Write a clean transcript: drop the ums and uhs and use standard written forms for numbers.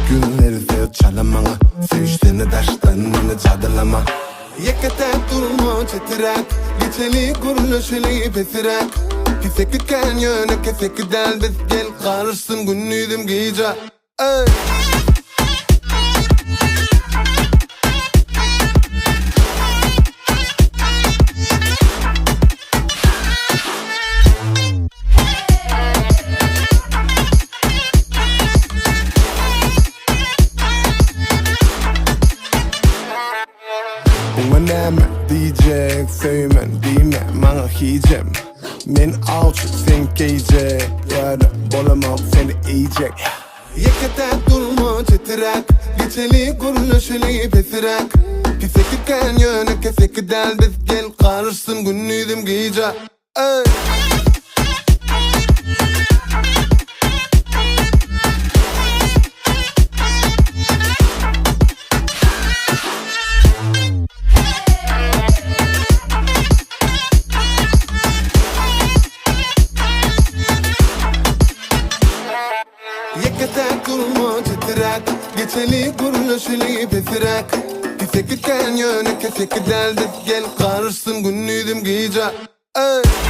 Günleri söz çala maňa Söýüşsene daşdan meni jadylama Ýeke täk durma çetiräk Geçeli gürleşeli pesiräk Keseki kän ýöne keseki däl biz Gel garyşsyn gündizim gije Eý. Muňa näme diýjek söýmen diýme maňa hijem Men awçy sen keýjek ýöne bolamok seni iýjek. Ýeke täk durma çetiräk Geçeli gürleşeli pesiräk Keseki kän ýöne keseki däl biz gel garyşsyn gündizim gije Eý. Ýeke täk durma çetiräk Geçeli gürleşeli pesiräk Keseki kän ýöne keseki däl biz Gel garyşsyn gündizim gije Eý.